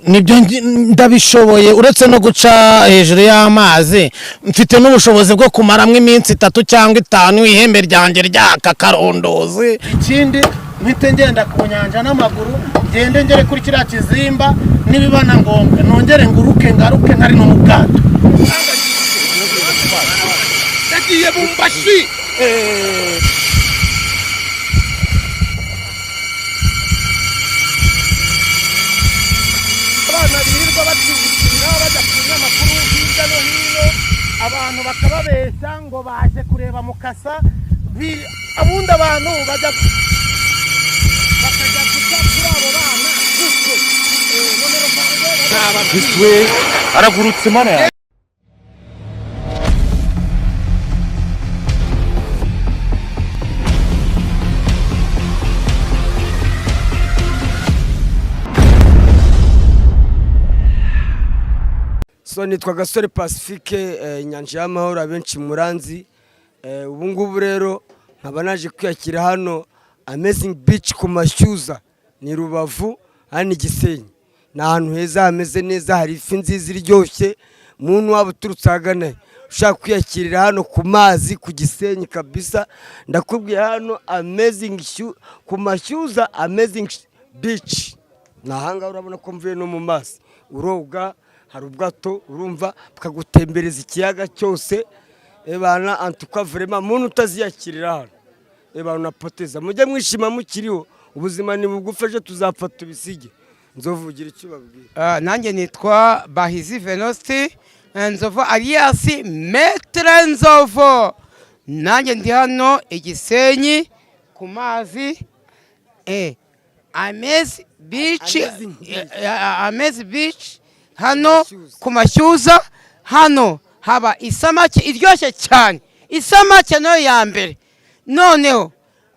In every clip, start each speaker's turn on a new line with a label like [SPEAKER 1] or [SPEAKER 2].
[SPEAKER 1] Nibyo, ndabishoboye. Uretse no guca hejuru y'amazi, mfite n'ubushobozi bwo kumaramo iminsi 3 cyangwa 5 ihembe ryanjye ryaka karondozi. Ikindi, mpite ngenda ku nyanja n'amaguru, ngende ngere kuri kiriya kizimba, nibiba na ngombwa nongere nguruke ngaruke ntari no mu bwato. Yagiye bumbashi. Abana birirwa batwibukira bajya ku binyamakuru hirya no hino, abantu bakababeshya ngo baje kureba Mukasa. Ubundi abantu bajya bakajya guca kuri abo bana gutyo. Nomero zanjye.
[SPEAKER 2] We aragurutse, mana yawe!
[SPEAKER 3] So nitwa Gasore Pacifique, Inyanja y'Amahoro, abenshi muranzi. Ubu ngubu rero nkaba naje kwiyakira hano Amazing Beach ku Mashyuza, ni Rubavu, hano i Gisenyi. Ni ahantu heza hameze neza, hari ifi nziza iryoshye. Muntu waba uturutse ahagana he, ushaka kwiyakirira hano ku mazi ku Gisenyi kabisa, ndakubwiye, hano Amazing ku Mashyuza, Amazing Beach ni ahangaha. Urabona ko mvuye no mu mazi, uroga, hari ubwato, urumva, bukagutembereza ikiyaga cyose. Ebana, antuka vraiment, muntu utaziyakirira hano, ebana, unapoteza. Mujye mwishima mukiriho, ubuzima ni bugufi, ejo tuzapfa tubisige. Nzovugira icyo babwira.
[SPEAKER 4] Nanjye nitwa Bahizi Venosti Nzovu, alias Maître Nzovu. Nanjye ndi hano i Gisenyi ku mazi, Amazing Beach.
[SPEAKER 3] Amazing Beach.
[SPEAKER 4] Amazing Beach hano
[SPEAKER 3] Mashyuza.
[SPEAKER 4] ku Mashyuza. Hano haba isamake iryoshye cyane, isamake nayo ya mbere. Noneho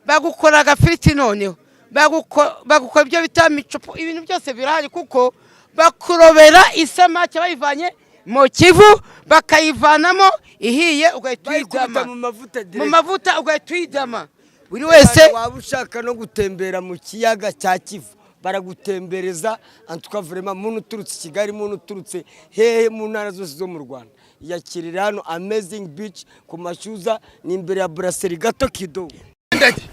[SPEAKER 4] bagukora agafiriti, noneho bagukora ibyo bita micupu, ibintu byose birahari, kuko bakurobera isamake bayivanye mu Kivu, bakayivanamo ihiye, ugahita
[SPEAKER 3] bayikubita
[SPEAKER 4] uyidama
[SPEAKER 3] mu mavuta
[SPEAKER 4] mu
[SPEAKER 3] direct.
[SPEAKER 4] mavuta, ugahita uyidama buri wese.
[SPEAKER 3] Waba ushaka no gutembera mu kiyaga cya Kivu, baragutembereza. Antuka vraiment, muntu uturutse i Kigali, muntu uturutse hehe mu ntara zose zo mu Rwanda, yakirira hano Amazing Beach ku Mashyuza, ni imbere ya Brasserie gato kidogo.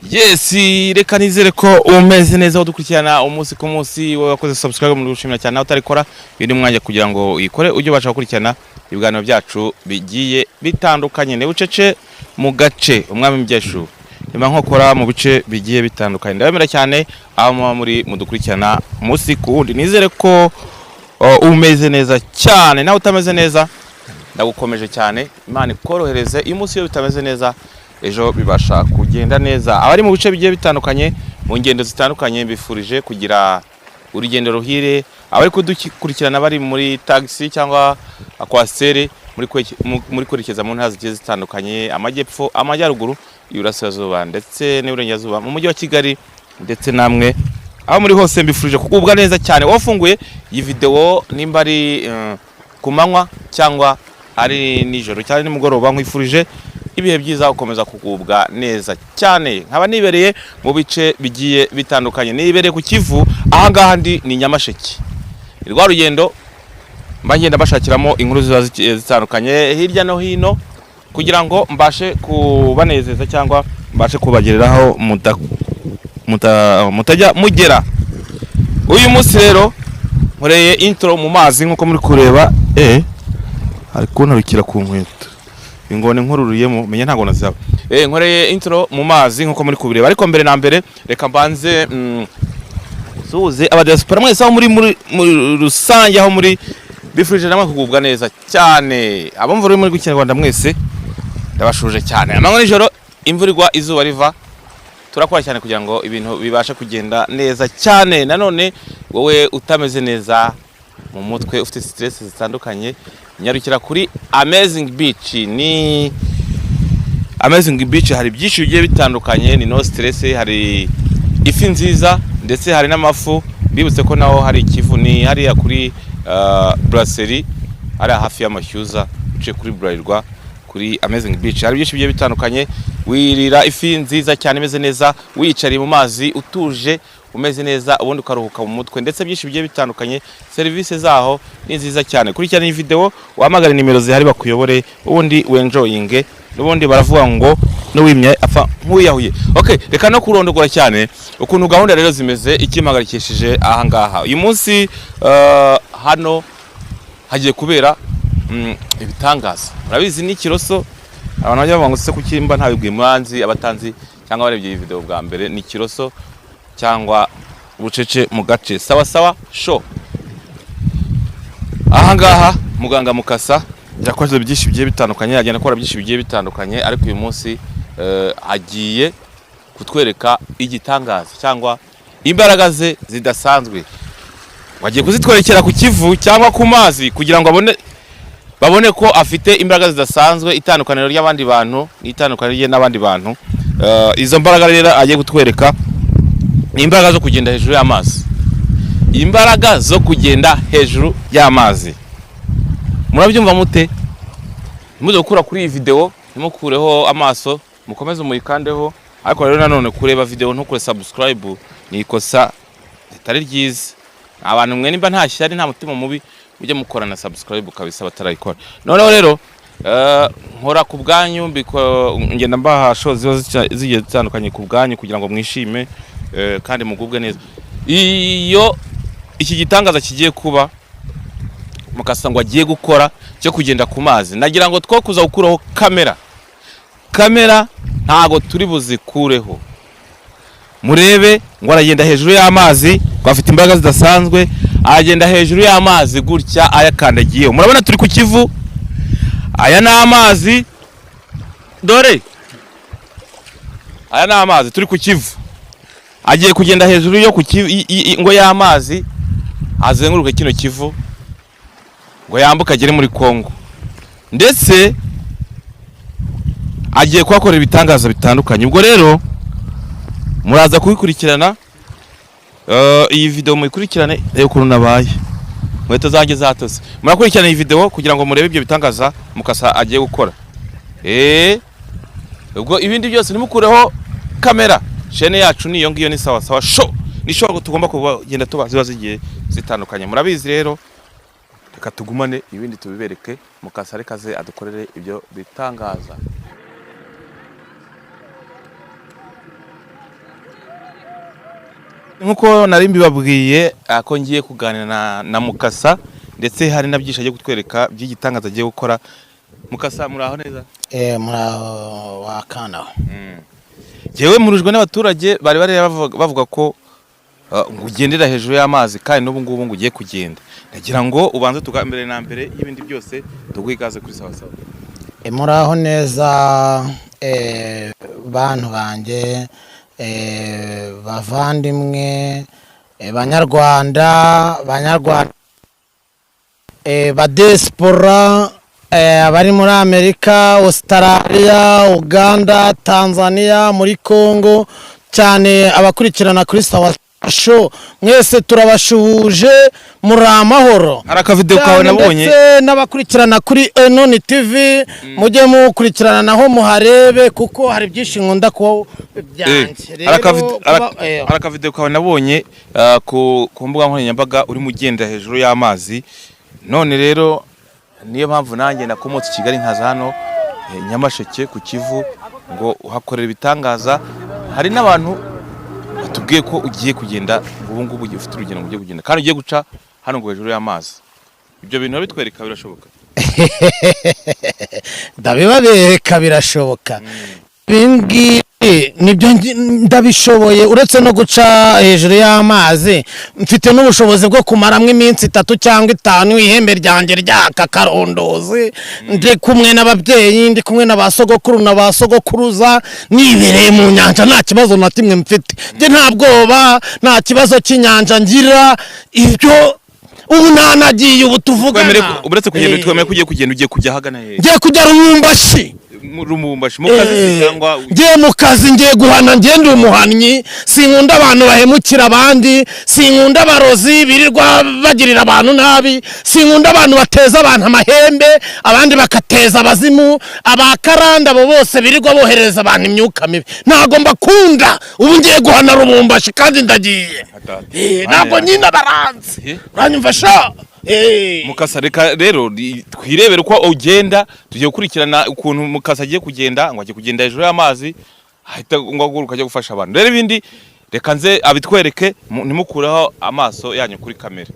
[SPEAKER 2] Yes, reka nizere ko umeze neza udukurikirana umunsi ku munsi. Wowe wakoze subscribe, muri gushimira cyane. Nawe utarikora, uyu ni umwanya kugira ngo uyikore, ujye ubasha gukurikirana ibiganiro byacu bigiye bitandukanye. Ni bucece mu gace umwami mbyeshu nyuma nkokora mu bice bigiye bitandukanye. Ndabemera cyane aho muba muri mudukurikirana umunsi ku wundi. Nizere ko umeze neza cyane. Nawe utameze neza, ndagukomeje cyane, Imana ikorohereze. Iyo umunsi iyo bitameze neza, ejo bibasha kugenda neza. Abari mu bice bigiye bitandukanye, mu ngendo zitandukanye, mbifurije kugira urugendo ruhire. Abari kudukurikirana bari muri tagisi cyangwa coaster, muri kwerekeza mu ntara zigiye zitandukanye, amajyepfo, amajyaruguru, iburasirazuba ndetse n'iburengerazuba, mu mujyi wa Kigali, ndetse namwe aho muri hose, mbifurije kugubwa neza cyane. Wafunguye iyi videwo nimba ari ku manywa cyangwa ari nijoro cyangwa nimugoroba, nkwifurije ibihe byiza, gukomeza kugubwa neza cyane. Nkaba nibereye mu bice bigiye bitandukanye, nibereye ku Kivu. Ahangaha ndi ni Nyamasheke. Ni rwa rugendo mba ngenda bashakiramo inkuru ziba zigiye zitandukanye hirya no hino, kugira ngo mbashe kubanezeza cyangwa mbashe kubagereraho mutajya mugera. Uyu munsi rero nkoreye intro mu mazi nk'uko muri kureba. Ari kuntarukira ku nkweto, ingona inkururiyemo, menya ntabwo nazaba. Nkoreye intro mu mazi nk'uko muri kubireba, ariko mbere na mbere reka mbanze suhuze abadiaspora mwese aho muri rusange, aho muri, bifurije namwe kugubwa neza cyane. Abumva ururimi rw'Ikinyarwanda mwese, ndabashuje cyane. Amanywa nijoro, imvura igwa, izuba riva, turakora cyane kugira ngo ibintu bibashe kugenda neza cyane. Nanone wowe utameze neza mu mutwe, ufite stress zitandukanye, nyarukira kuri Amazing Beach. Ni Amazing Beach, hari byinshi bigiye bitandukanye, ni no stress, hari ifi nziza ndetse hari n'amafu. Bibutse ko naho hari Ikivu, ni hariya kuri Brasserie, hariya hafi y'Amashyuza, uciye kuri Bralirwa. Kuri Amazing Beach hari byinshi bigiye bitandukanye. Wirira ifi nziza cyane imeze neza, wiyicariye mu mazi utuje. Umeze neza, ubundi ukaruhuka mu mutwe, ndetse byinshi bigiye bitandukanye. Serivisi zaho ni nziza cyane. Kurikirana iyi video, wahamagare nimero zihari bakuyobore, ubundi wenjoyinge. N'ubundi baravuga ngo n'uwimye apfa nk'uwiyahuye. Okay, reka no kurondogora cyane ukuntu gahunda rero zimeze. Ikimpagarikishije aha ngaha uyu munsi, hano hagiye kubera ibitangaza. Murabizi ni Kiroso. Abantu bajya bavuga ngo se kuki mba ntabibwiye muranzi, abatanzi cyangwa barebye iyi video bwa mbere, ni Kiroso cyangwa bucece mu gace Sawa Sawa Show. Aha ngaha muganga Mukasa yakoze byinshi bigiye bitandukanye, agenda akora byinshi bigiye bitandukanye, ariko uyu munsi agiye kutwereka igitangaza cyangwa imbaraga ze zidasanzwe. Wagiye kuzitwerekera ku Kivu cyangwa ku mazi kugira ngo abone babone ko afite imbaraga zidasanzwe, itandukaniro ry'abandi bantu n'itandukaniro rye n'abandi bantu. Izo mbaraga rero agiye kutwereka ni imbaraga zo kugenda hejuru y'amazi, imbaraga zo kugenda hejuru y'amazi. Murabyumva mute? Muze gukura kuri iyi video, ntimukureho amaso, mukomeze muyikandeho. Ariko rero nanone kureba video ntukure subscribe ni ikosa ritari ryiza. Abantu mwe nimba nta shyari, nta mutima mubi, mujye mukora na subscribe kabisa batarayikora. Noneho rero nkora ku bwanyu, ngenda mbaha show ziba zigiye zitandukanye ku bwanyu kugira ngo mwishime kandi mugubwe neza. Iyo iki gitangaza kigiye kuba, Mukasa ngo agiye gukora cyo kugenda ku mazi, nagira ngo two kuza gukuraho kamera. Kamera ntago turi buzikureho. Murebe ngo aragenda hejuru y'amazi, ngo afite imbaraga zidasanzwe, aragenda hejuru y'amazi gutya ayakandagiyeho. Murabona turi ku Kivu, aya ni amazi, dore aya ni amazi, turi ku Kivu. Agiye kugenda hejuru yo ku Kivu ngo y'amazi azenguruke kino Kivu, ngo yambuke agere muri Kongo, ndetse agiye kuhakorera ibitangaza bitandukanye. Ubwo rero muraza kubikurikirana. Iyi video muyikurikirane, reba ukuntu nabaye, inkweto zanjye zatose. Murakurikirana iyi video kugira ngo murebe ibyo bitangaza Mukasa agiye gukora. Ubwo ibindi byose ntimukureho kamera. Chaîne yacu ni iyo ngiyo, ni Sawa Sawa Show. Ni show tugomba kugenda tuba ziba zigiye zitandukanye, murabizi. Rero reka tugumane, ibindi tubibereke. Mukasa reka aze adukorere ibyo bitangaza. Nkuko nari mbibabwiye ko ngiye kuganira na Mukasa, ndetse hari na byinshi agiye kutwereka by'igitangaza agiye gukora. Mukasa, muraho neza?
[SPEAKER 1] Muraho wakana we.
[SPEAKER 2] Jewe murujwe n'abaturage bari bavuga ko ngo ugendera hejuru y'amazi, kandi n'ubu ngubu ngo ugiye kugenda. Ndagira ngo ubanze tuga mbere na mbere y'ibindi byose tuguhe ikaze kuri Sawa Sawa.
[SPEAKER 1] Muraho neza, bantu banjye, bavandimwe, banyarwanda, banyarwanda, ba diaspora, abari muri Amerika, Australia, Uganda, Tanzania, muri Congo, cyane abakurikirana kuri Sawa Show, mwese turabashuhuje. Muri amahoro?
[SPEAKER 2] Hari akavideo kawe
[SPEAKER 1] Cyane,
[SPEAKER 2] nabonye.
[SPEAKER 1] ndetse n'abakurikirana kuri Enoni TV, mujye mukurikirana naho muharebe, kuko hari byinshi nkunda kuba byanjye.
[SPEAKER 2] Hari
[SPEAKER 1] Rero kuba
[SPEAKER 2] hari akavideo kawe nabonye ku mbuga nkoranyambaga urimo ugenda hejuru y'amazi. None rero niyo mpamvu nanjye nakomotse i Kigali nkaza hano Nyamasheke ku Kivu ngo uhakorera ibitangaza. Hari n'abantu batubwiye ko ugiye kugenda ubu ngubu, ufite urugendo ngo ugiye kugenda kandi ugiye guca hano ngo hejuru y'amazi. Ibyo bintu bitwereka, birashoboka?
[SPEAKER 1] Ndabibabereka, birashoboka. Ibi ngibi nibyo ndabishoboye. Uretse no guca hejuru y'amazi, mfite n'ubushobozi bwo kumaramo iminsi 3 cyangwa 5 ihembe ryanjye ryaka karondozi, ndi kumwe n'ababyeyi, ndi kumwe na ba sogokuru na ba sogokuruza, nibereye mu nyanja, nta kibazo na kimwe mfite. Njye nta bwoba, nta kibazo cy'inyanja ngira. Ibyo ubu ntanagiye ubu tuvugana.
[SPEAKER 2] Uretse kugenda, twemere ko ugiye kugenda, ugiye kujya ahagana hehe?
[SPEAKER 1] Ngiye kujya Lubumbashi.
[SPEAKER 2] Rumumbashi mu kazi se cyangwa?
[SPEAKER 1] Ngiye mu kazi, ngiye guhana, ngiye ndi umuhannyi. Sinkunda abantu bahemukira abandi, sinkunda abarozi birirwa bagirira abantu nabi, sinkunda abantu bateza abantu amahembe, abandi bakateza abazimu, abakaranda, abo bose birirwa boherereza abantu imyuka mibi, ntabwo mbakunda. Ubu ngiye guhana Rubumbashi kandi ndagiye. Ntabwo nyine baranzi. Uranyumva sha?
[SPEAKER 2] Mukasa, reka rero twirebere uko ugenda. Tugiye gukurikirana ukuntu Mukasa agiye kugenda, ngo agiye kugenda hejuru y'amazi, ahita ngo aguruka ajya gufasha abantu. Rero ibindi reka nze abitwereke, ntimukureho amaso yanyu kuri kamera.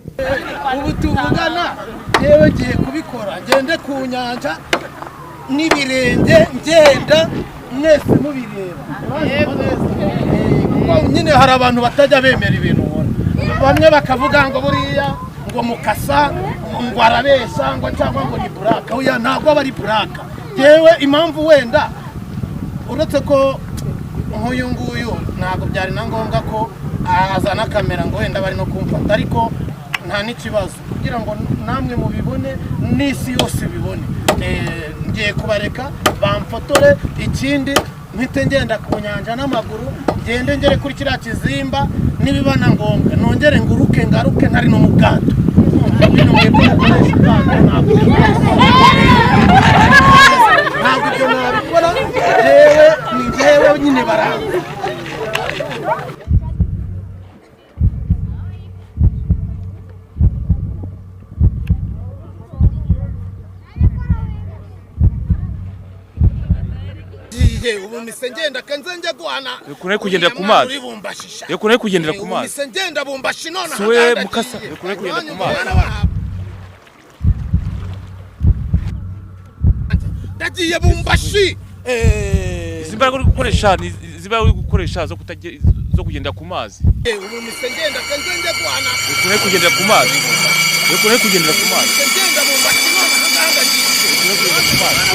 [SPEAKER 1] Ubu tuvugana yewe ngiye kubikora, ngende ku nyanja n'ibirenge, ngenda mwese mubireba. Uranyumva neza? Kuko nyine hari abantu batajya bemera ibintu nkora, bamwe bakavuga ngo buriya ngo Mukasa ngo arabeshya, ngo cyangwa ngo ni prank. Oya, ntabwo aba ari prank. Yewe impamvu wenda uretse ko nk'uyu nguyu ntabwo byari na ngombwa ko azana kamera ngo wenda bari no kumfata, ariko nta n'ikibazo kugira ngo namwe mubibone n'isi yose ibibone. Ngiye kubareka bamfotore, ikindi mpite ngenda ku nyanja n'amaguru, ngende ngere kuri kiriya kizimba, nibiba na ngombwa nongere nguruke ngaruke ntari no mu bwato. Bino mwebwe mukoresha ubwato, ntabwo ibyo nabikora. Jewe ni njyewe nyine baranga. Ubu mise ngenda kanze njya guhana.
[SPEAKER 2] Reka kugendera ku mazi.
[SPEAKER 1] Uriya mwana uribumbashisha.
[SPEAKER 2] Reka kugendera ku
[SPEAKER 1] Ubu
[SPEAKER 2] mazi.
[SPEAKER 1] mise ngenda bumbashi none.
[SPEAKER 2] Siwe
[SPEAKER 1] ahaganda
[SPEAKER 2] Mukasa,
[SPEAKER 1] agiye.
[SPEAKER 2] reka kugenda ku mazi.
[SPEAKER 1] Mwana wa- Ndagiye bumbashi.
[SPEAKER 2] Izi mbaraga uri gukoresha ni izi mbaraga uri gukoresha zo kugenda ku mazi.
[SPEAKER 1] Ubu mise ngenda kanze njya guhana.
[SPEAKER 2] Reka kugendera ku mazi. Reka kugendera ku mazi.
[SPEAKER 1] Mise ngenda bumbashi none ahaganda agiye.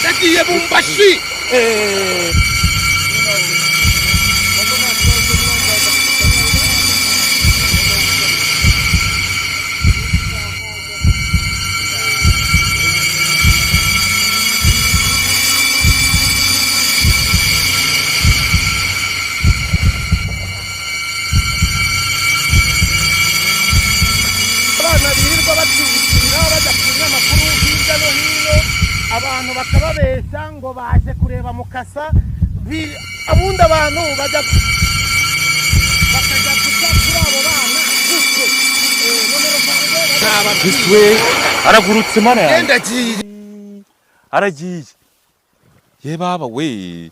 [SPEAKER 1] Ndagiye bumbashi. Abana birirwa batwikira bajya ku binyamakuru hirya no hino, abantu bakababeshya ngo baje kureba Mukasa, abundi abantu bajya bakajya guca kuri abo bana gutyo. Nomero zanjye
[SPEAKER 2] Giswe aragurutse, mana yanjye.
[SPEAKER 1] Genda agiye.
[SPEAKER 2] Aragiye, ye baba we.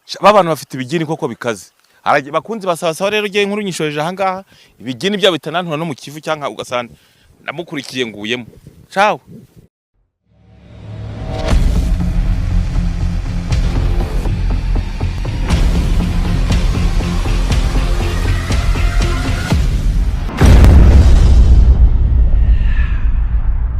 [SPEAKER 2] Sha, ba bantu bafite ibigini koko bikaze. Aragiye. Bakunzi basaba rero giye inkuru nyishoreje ahangaha, ibigini byabo bitanantura no mu Kivu, cyangwa ugasanga namukurikiye nguyemo. Ciao.